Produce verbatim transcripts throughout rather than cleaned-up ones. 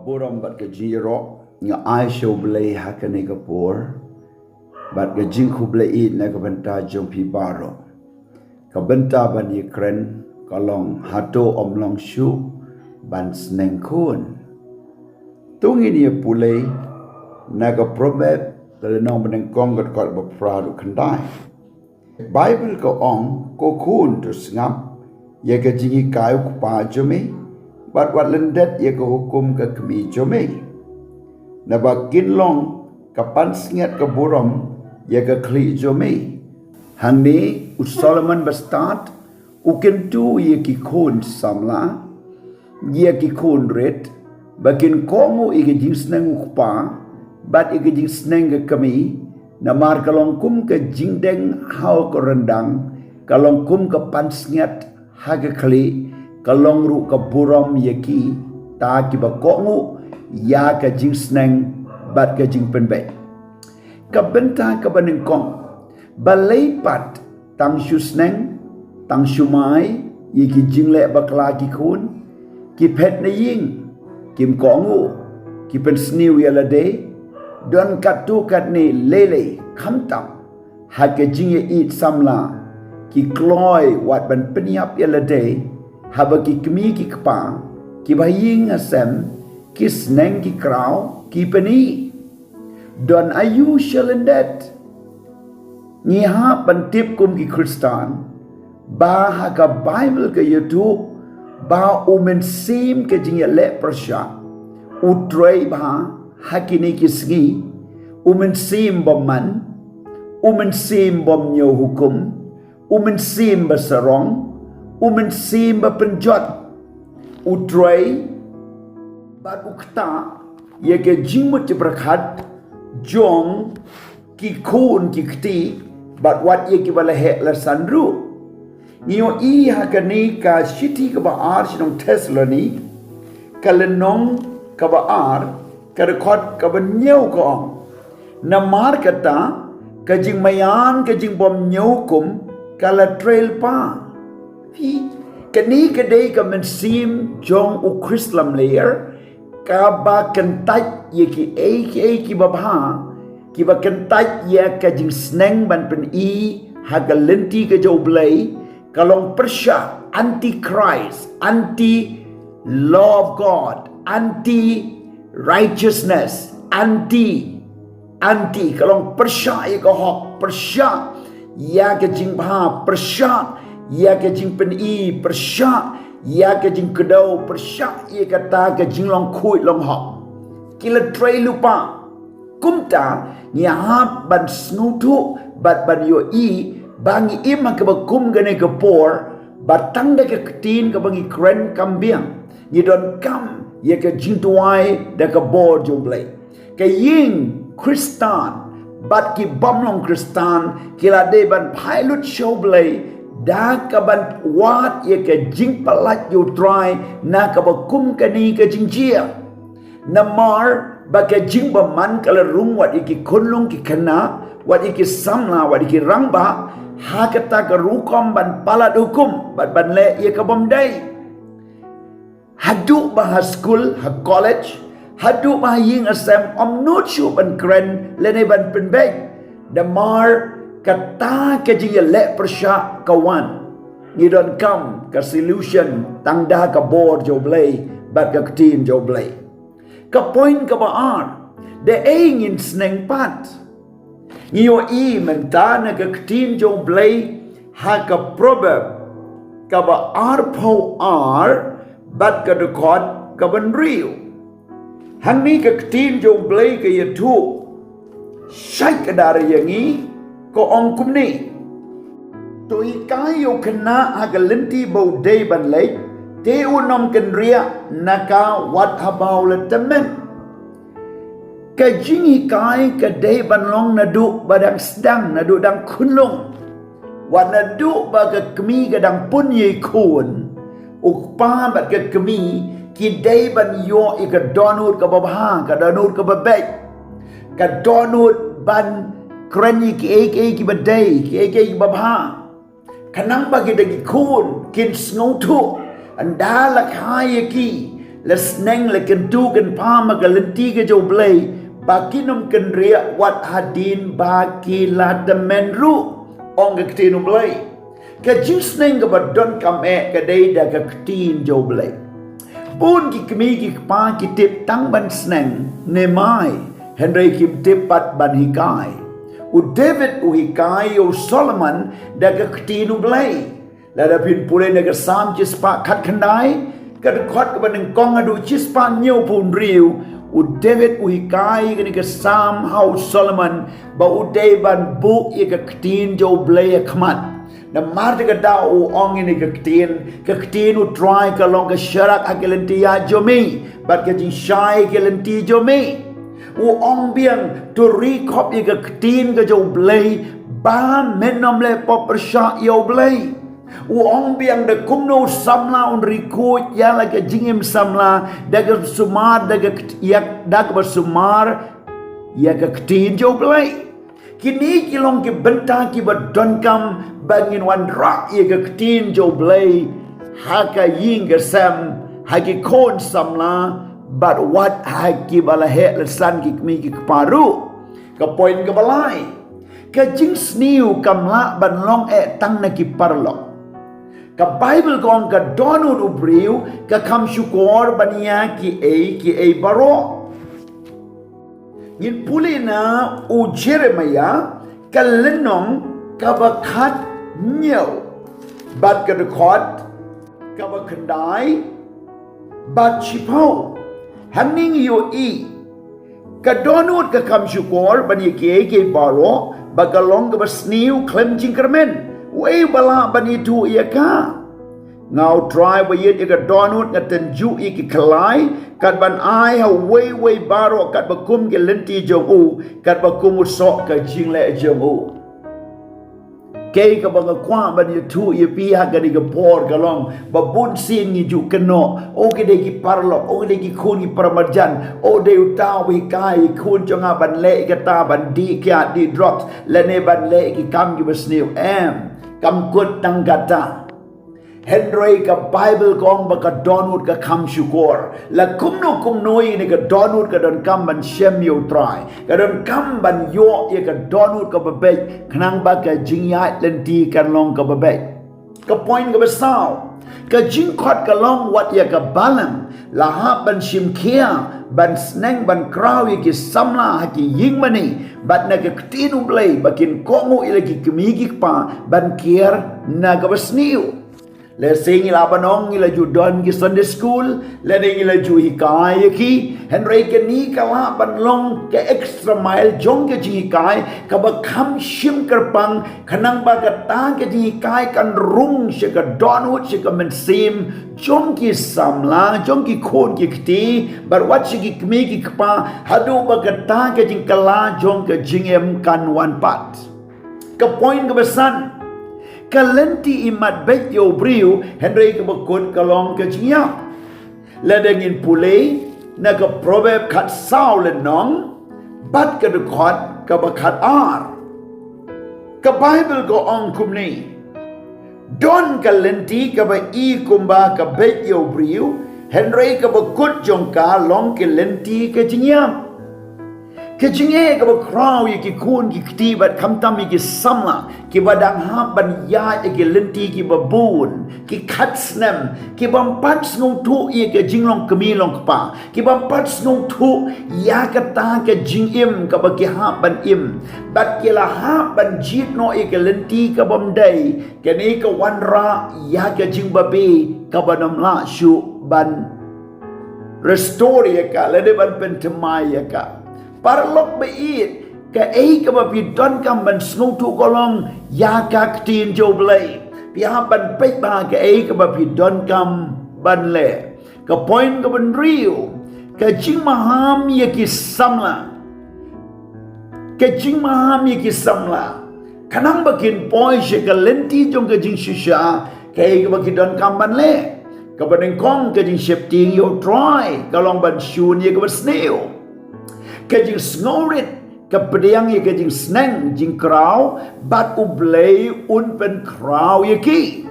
Burom bad ka jingïaroh nga ai sha U Blei ha kane ka por, bad ka jingkhublei na ka bynta jong phi baroh. Ka bynta ban ïakren ka long, hato ym long shuh ban sneng khun? To ngin ïa pule na ka Proverb, ka lynnong banyngkong, ka dkhot ba phra haduh khyndai. Baibl ka ong, ko khun, to sngap ïa ka jinghikai u kpa jong me, bad wat lyndet ïa ka hukum ka kmie jong me, naba kin long ka pansngiat ka burom ïa ka khlieh jong me. Hangne u Solomon bastad u kyntu ïa ki khun samla, ïa ki khun rit, ba kin kohnguh ïa ka jingsneng u kpa bad ïa ka jingsneng ka kmie, namar ka long kum ka jingdeng ha u ryndang, ka long kum ka pansngiat ha ka khlieh, ka long ruh ka burom ïa kita kiba kohnguh ïa ka jingsneng bad ka jingpynbeit. Ka bynta kaba nyngkong, balei pat tang shu sneng, tang shu mai ïa ki jingleh bakla ki khun? Ki phet na ïing, kim kohnguh, ki pynsniew ïa lade. Don katto katne lei lei, khamtam ha ka jingïaieit samla, ki kloi wat ban pynïap ïa lade, haba ki kmie ki kpa kiba ha ïing ha sem ki sneng, ki kraw, ki pyni. Don aïu sha lyndet? Ngi hap ban tip kum ki Khristan ba ha ka Baibl ka ïathuh ba U Mynsiem ka jingïaleh pyrshah u trei bha ha kine ki sngi. U Mynsiem bymman, U Mynsiem bymñiew hukum, U Mynsiem basarong, U Mynsiem bapynjot, u trei bad u ktah ïa ka jingmut jingpyrkhat jong ki khun ki kti, bad wat ïa kiba la heh la san ruh. Ngi ïohi ha kane ka shithi kaba ar sha ki nong Thessaloni, ka lynnong kaba ar, ka dkhot kaba hynñiew ka ong, namar kata ka jingmaïan ka jingbymñiew hukum ka la trei lypa. Phi, kane ka dei ka mynsiem jong u Khrist lamler, kaba kyntait ïa kiei kiei kiba bha, kiba kyntait ïa ka jingsneng ban pyni ha ka lynti ka jong U Blei, ka long pyrshah anti-Christ, anti-law of God, anti-righteousness, anti, anti, ka long pyrshah ïa ka hok, pyrshah ïa ka jingbha, pyrshah ïa ka jingpyni, pyrshah ïa ka jingkdew, pyrshah ïa kata ka jinglong khuid long hok. Ki la trei lypa. Kumta ngi hap ban sngewthuh bad ban ïohi ba ngi im ha kaba kum kane ka por, ba tang da ka ktien kaba ngi kren kam biang, ngi donkam ïa ka jingduwai da ka bor jong U Blei. Ka ïing Khristan bad ki bym long Khristan ki la dei ban phai lut sha U Blei da kaban wad ïa ka jingpyllait ïa U Trai na kaba kum kane ka jingjia. Namar ba ka jingbymman ka la rung wat ïa ki khunlung ki khynnah, wat ïa ki samla, wat ïa ki rangbah, ha kata ka rukom ban palat hukum bad ban leh ïa ka bym dei. Haduh ba ha skul, ha college, haduh ba ha ïing ha sem ym nud shuh ban kren lane ban pynbeit. Namar kata ka jingïaleh pyrshah ka wan. Ngi donkam ka solution tang da ka bor jong U Blei bad ka ktien jong U Blei. Ka point kaba ar, da ei ngin sneng pat? Ngi ïohi mynta na ka ktien jong U Blei ha ka Proverb kaba arphew ar bad ka dkhot kaba hynriew. Hangne ka ktien jong U Blei ka ïathuh shai kdar ïa ngi, ka ong kumne: To hikai ïa u khynnah ha ka lynti ba u dei ban leit, te un ym kynriah na ka wat haba u la tymmen. Ka jinghikai ka dei ban long naduh ba dang sdang, naduh dang khunlung. Wat naduh ba ka kmie ka dang pun ïa i khun, u kpa bad ka kmie ki dei ban ïoh ïa ka dohnud kaba bha, ka dohnud kaba beit, ka dohnud ban kren ïa kiei kiei kiba dei, kiei kiei kiba bha. Khnang ba kita ki khun kin sngewthuh, ynda la kha ïa ki La sneng la kyntu kynpham ha ka lynti ka jong U Blei ba kin ym kynriah wat hadien ba ki la tymmen ruh, ong ka ktien U Blei. Ka jingsneng kaba donkam eh ka dei da ka ktien jong U Blei. Bun ki kmie ki kpa ki tip tang ban sneng ne mai, hynrei kim tip pat ban hikai. U David u hikai ïa u Solomon da ka ktien U Blei. Lada phin pule na ka Salm shispah khatkhyndai, ka dkhot kaba nyngkong haduh shispah hynñiewphew hynriew, u David u hikai kane ka Salm ha u Solomon ba u dei ban buh ïa ka ktien jong U Blei ha khmat. Namar kata ka daw u ong ïa kane ka ktien, ka ktien U Trai ka long ka sharak ha ka lynti ïaid jong me bad ka jingshai ha ka lynti jong me. U ong biang, to ri khop ïa ka ktien ka jong U Blei ba men ym leh pop pyrshah ïa U Blei. U ong biang da kumno u samla un ri khuid ïa la ka jingim samla da kaba sumar da ka kt-, ïa, da kaba sumar ïa ka ktien jong U Blei. Kine ki long ki bynta kiba donkam ba ngin wanrah ïa ka ktien jong U Blei ha ka ïing ka sem, ha ki khun samla bad wat ha kiba la heh la san ki kmie ki kpa ruh. Ka point kaba lai, ka jingsniew kam lah ban long eh tang na ki paralok. Ka Baibl ka ong ka dohnud u briew ka kham shukor ban ïa kiei kiei baroh. Ngin pule na u Jeremiah ka lynnong kaba khathynñiew bad ka dkhot kaba khyndai bad shiphew. Hangne ngi ïohi ka dohnud ka kham shukor ban ïa kiei kiei baroh, ba ka long kaba sniew khlem jingkyrmen. Uei uba lah ban ithuh ïa ka? Nga U Trai ba ïeit ïa ka dohnud nga tynjuh ïa ki khlai, kat ban ai ha uwei uwei baroh kat ba kum ki lynti jong u, kat ba kum u soh ka jingleh jong u. Kaei kaba nga kwah ban ïathuh ïa phi ha kane ka por ka long ba bun sien ngi ju kynnoh, o ki dei ki paralok, o ki dei ki khun ki paramarjan, o dei uta uba hikai ïa ki khun jong nga ban leh ïa kata, ban dih kiad dih drugs lane ban leh ïa ki kam kiba sniew. Em, kam kut tang kata. Hynrei ka Baibl ka ong ba ka dohnud ka kham shukor. La kumno kumno ïa kane ka dohnud ka donkam ban shem ïa U Trai, ka donkam ban ïoh ïa ka dohnud kaba beit, khnang ba ka jingïaid lynti kan long kaba beit. Ka point kaba saw, ka jingkhot ka long wat ïa ka balang la hap ban shim khia ban sneng ban kraw ïa ki samla ha ki ïing mane bad na ka ktien U Blei, ba kin kohnguh ïa la ki kmie ki kpa ban kiar na kaba sniew. Lehse ngi lah ban ong ngi la ju don ki Sunday school, lane ngi la ju hikai ïa ki. Hynrei kane ka lah ban long ka extra mile jong ka jinghikai kaba kham shim kyrpang, khnang ba kata ka jinghikai kan rung sha ka dohnud, sha ka mynsiem jong ki samla, jong ki khun ki kti, bad wat sha ki kmie ki kpa, haduh ba kata ka jingkylla jong ka jingim kan wan pat. Ka point kaba san, ka lynti i mat beit ïa u briew, hynrei kaba kut ka long ka jingïap. Lada ngin pule na ka Proverb khatsaw lynnong bad ka dkhot kaba khatar, ka Baibl ka ong kumne: Don ka lynti kaba i kumba ka beit ïa u briew, hynrei kaba kut jong ka long ka lynti ka jingïap. Ka jingeh kaba khraw ïa ki khun ki kti bad khamtam ïa ki samla kiba dang hap ban ïaid ïa ki lynti kiba bun, ki khatsnem, ki bym pat sngewthuh ïa ka jinglong kmie long kpa, ki bym pat sngewthuh ïa kata ka jingim kaba ki hap ban im, bad ki la hap ban jied noh ïa ka lynti ka bym dei. Kane ka wanrah ïa ka jingbabe kaba nym lah shuh ban restore ïa ka, lane ban pynthymmai ïa ka. Paralok ba ïeit, kaei kaba phi donkam ban sngewthuh ka long ïa ka ktien jong U Blei. Phi hap ban peit bha kaei kaba phi donkam ban leh. Ka point kaba hynriew, ka jingmaham ïa ki samla. Ka jingmaham ïa ki samla, khnang ba kin poi sha ka lynti jong ka jingshisha, kaei kaba ki donkam ban leh? Kaba nyngkong, ka jingsheptieng ïa U Trai ka long ban shun ïa kaba sniew. Ka jingsngewrit ka pdiang ïa ka jingsneng jingkraw, bad U Blei un pynkhraw ïa ki.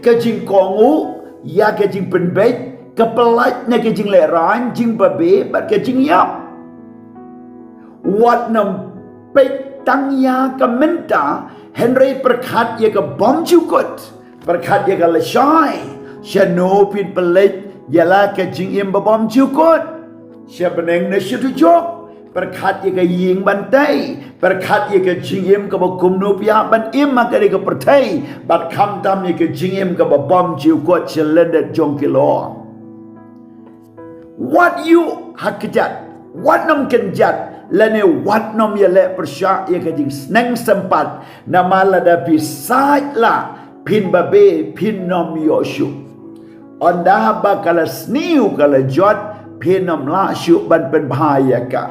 Ka jingkohnguh ïa ka jingpynbeit ka pyllait na ka jinglehrain, jingbabe bad ka jingïap. Wat nym peit tang ïa ka mynta, hynrei pyrkhat ïa ka bymjukut, pyrkhat ïa ka lashai. Shano phin pynleit ïa la ka jingim ba bymjukut? Sha bneng ne sha dujok? Pyrkhat ïa ka ïing ban tei, pyrkhat ïa ka jingim kaba kumno phi hap ban im ha kane ka pyrthei, bad khamtam ïa ka jingim kaba bymjukut sha lyndet jong ki lor. Wat ïuh ha kjat, wat nym kynjat, lane wat nym ïaleh pyrshah ïa ka jingsneng sympat, namar lada phi sait lah, phin babe, phin nym ïoh shuh. Ynda ba ka la sniew ka la jot, phin nym lah shuh ban pynbha ïa ka.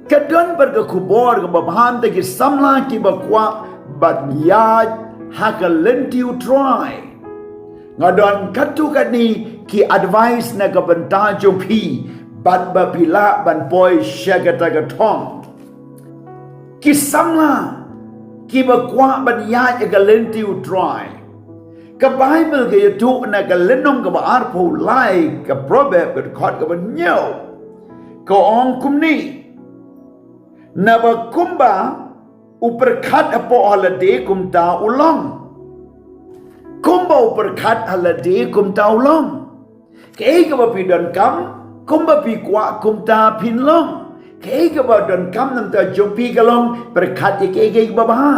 Ka don pat ka khubor kaba bha hangta ki samla kiba kwah ban ïaid ha ka lynti U Trai. Nga don katto katne ki advice na ka bynta jong phi, bad ba phi lah ban poi sha kata ka thong. Ki samla kiba kwah ban ïaid ha ka lynti U Trai. Ka Baibl ka ïathuh na ka lynnong kaba arphew lai, ka Proverb, ka dkhot kaba hynñiew, ka ong kumne: Naba kumba u pyrkhat hapoh ha lade, kumta u long. Kumba u pyrkhat ha lade, kumta u long. Kaei kaba phi donkam, kumba phi kwah, kumta phin long. Kaei kaba donkam na ka bynta jong phi ka long, pyrkhat ïa kaei kaei kaba bha.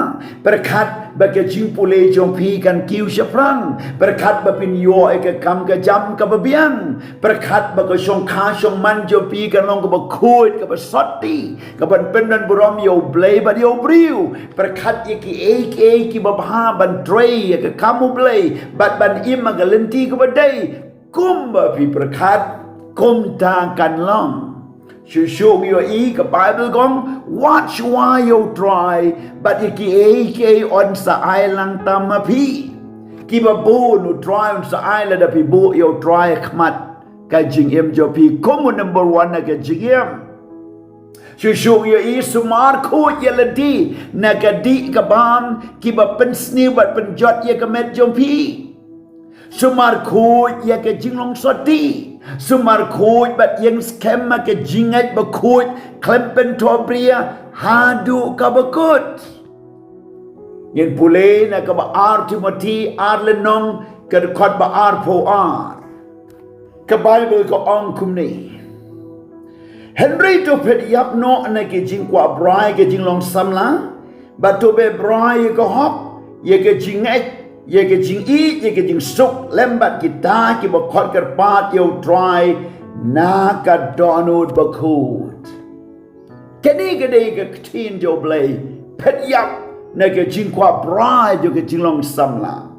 Pyrkhat ba ka jingpule jong phi kan kiew shaphrang. Pyrkhat ba phin ïoh ïa ka kam ka jam kaba biang. Pyrkhat ba ka shongkha shongman jong phi kan long kaba khuid, kaba sotti, kaban pyndonburom ïa U Blei bad ïa u briew. Pyrkhat ïa kiei kiei kiba bha ban trei ïa ka kam U Blei, bad ban im ha ka lynti kaba dei. Kumba phi pyrkhat, kumta kan long. Shuh shuh ïohi, ka Baibl ka ong, wat shuwa ïa U Trai bad ïa kiei kiei un sa ai lang tam ha phi. Kiba bun U Trai un sa ai lada phi buh ïa U Trai ha khmat ka jingim jong phi kum u number one na ka jingim. Shuh shuh ïohi, sumar khuid ïa lade na ka dih ka bam kiba pynsniew bad pynjot ïa ka met jong phi. Sumar khuid ïa ka jinglong sotti. Sumar khuid bad ïeng skhem ha ka jingngeit bakhuid khlem pynthohbria haduh kaba kut. Ngin pule na kaba ar Timothi ar lynnong, ka dkhot ba arphew ar. Ka Baibl ka ong kumne: Hynrei to phet ïap noh na ki jingkwah brai, ki jinglong samla, bad to beh brai ïa ka hok, ïa ka jingngeit, ïa ka jingïeit, ïa ka jingsuk, lem bad kita kiba khot kyrpad ïa U Trai na ka dohnud bakhuid. Kane ka dei ka ktien jong U Blei: phet ïap na ka jingkwah brai jong ka jinglong samla.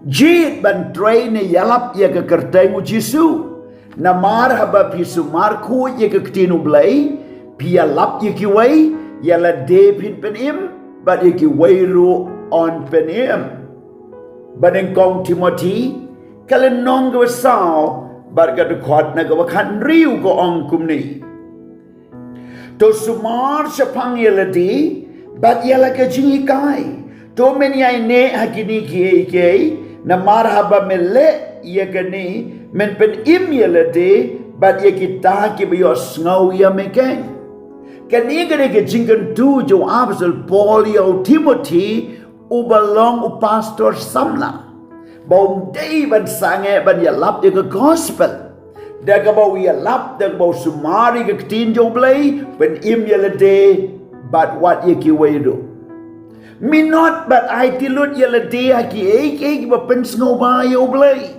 Jied ban trei ne ïalap ïa ka kyrteng U Jisu. Namar haba phi sumar khuid ïa ka ktien U Blei, phi ïalap ïa kiwei, ïa lade phin pynim, bad ïa kiwei ruh yn pynim. Ba nyngkong Timothi, ka lynnong kaba saw, bad ka dkhot na kaba khathynriew ka ong kumne: To sumar shaphang ïa lade bad ïa la ka jinghikai. To men ïaineh ha kine kiei kiei, namar haba me leh ïa kane, men pynim ïa lade bad ïa kita kiba ïohsngew ïa me keiñ. Kane ka dei ka jingkyntu jong u Apostol Paul ïa u Timothi, uba long u pastor samla, ba um dei ban sangeh ban ïalap ïa ka gospel. Da kaba u ïalap, da kaba u sumar ïa ka ktien jong U Blei, pynim ïa lade bad wat ïa kiwei ruh. Minot bad aiti lut ïa lade ha kiei kiei kiba pynsngewbha ïa U Blei.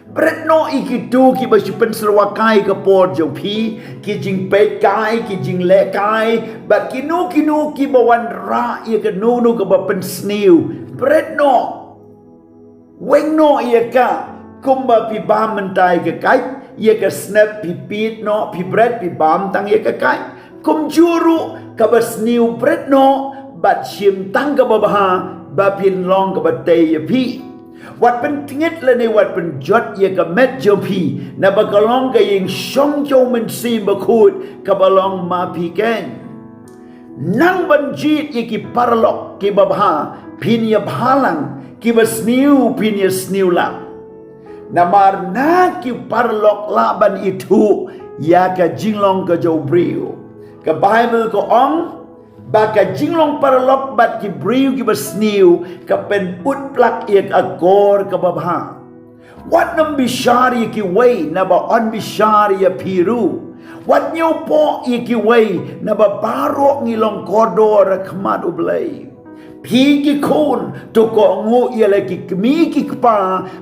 Bret noh ïa kito kiba shu pynsyrwa kai ka por jong phi, ki jingpeit kai, ki jingleh kai, bad kino kino kiba wanrah ïa kano kano kaba pynsniew. Bret noh. Weng noh ïa ka, kumba phi bam mynta ïa ka kait, ïa ka snep phi pit noh, phi bret, phi bam tang ïa ka kait. Kumjuh ruh kaba sniew bret noh, bad shim tang kaba bha, ba phin long kaba tei ïa phi. Wat pyntngit lane wat pynjot ïa ka met jong phi, naba ka long ka ïing shong jong U Mynsiem Bakhuid, kaba long ma phi keiñ. Nang ban jied ïa ki paralok kiba bha, phin ïa bha lang, kiba sniew, phin ïa sniew lang. Namar na ki paralok lah ban ithuh ïa ka jinglong ka jong u briew. Ka Baibl ka ong ba ka jinglong paralok bad ki briew kiba sniew ka pynbud plak ïa ka akor kaba bha. Wat nym bishar ïa kiwei, naba yn bishar ïa phi ruh. Wat ñiewpoh ïa kiwei, naba baroh ngi long kordor ha khmat U Blei. Phi ki khun, to kohnguh ïa la ki kmie ki kpa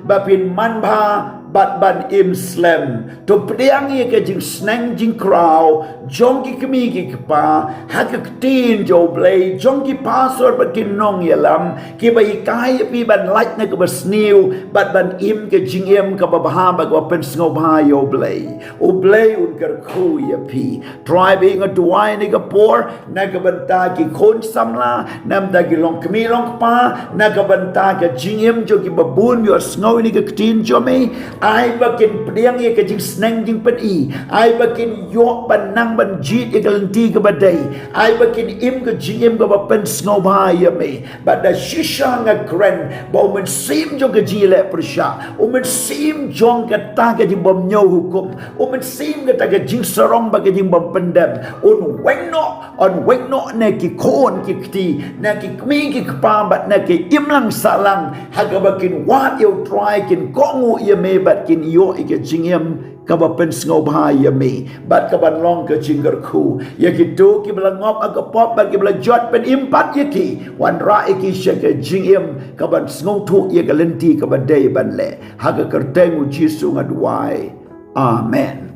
ba phin manbha bad ban im slem. To pdiang ïa ka jingsneng jingkraw jong ki kmie ki kpa ha ka ktien jong U Blei, jong ki pastor bad ki nongïalam kiba hikai ïa phi ban lait na kaba sniew bad ban im ka jingim kaba bha bad kaba pynsngewbha ïa U Blei. U Blei un kyrkhu ïa phi. Trai, ba nga duwai ha kane ka por na ka bynta ki khun samla, na ka bynta ki longkmie longkpa, na ka bynta ka jingim jong kiba bun ba ïohsngew ïa kane ka ktien jong me. Ai ba kin pdiang ïa ka jingsneng jingpyni, ai ba kin ïoh ban nang ban jied ïa ka lynti kaba dei, ai ba kin im ka jingim kaba pynsngewbha ïa me. Bad da shisha nga kren ba U Mynsiem jong ka jingïaleh pyrshah, U Mynsiem jong kata ka jingbymñiew hukum, U Mynsiem kata ka jingsarong bad ka jingbym pyndem un weng noh, un weng noh na ki khun ki kti, na ki kmie ki kpa bad na ki imlang sahlang, ha kaba kin wad ïa U Trai, kin kohnguh ïa me bad kin ïoh ïa ka jingim kaba pynsngewbha ïa me bad kaban long ka jingkyrkhu ïa kito kiba la ngop ha ka pop bad kiba la jot. Pynim pat ïa ki, wanrah ïa ki sha ka jingim kaban sngewthuh ïa ka lynti kaba dei ban leh. Ha ka kyrteng U Jisu nga duwai. Amen.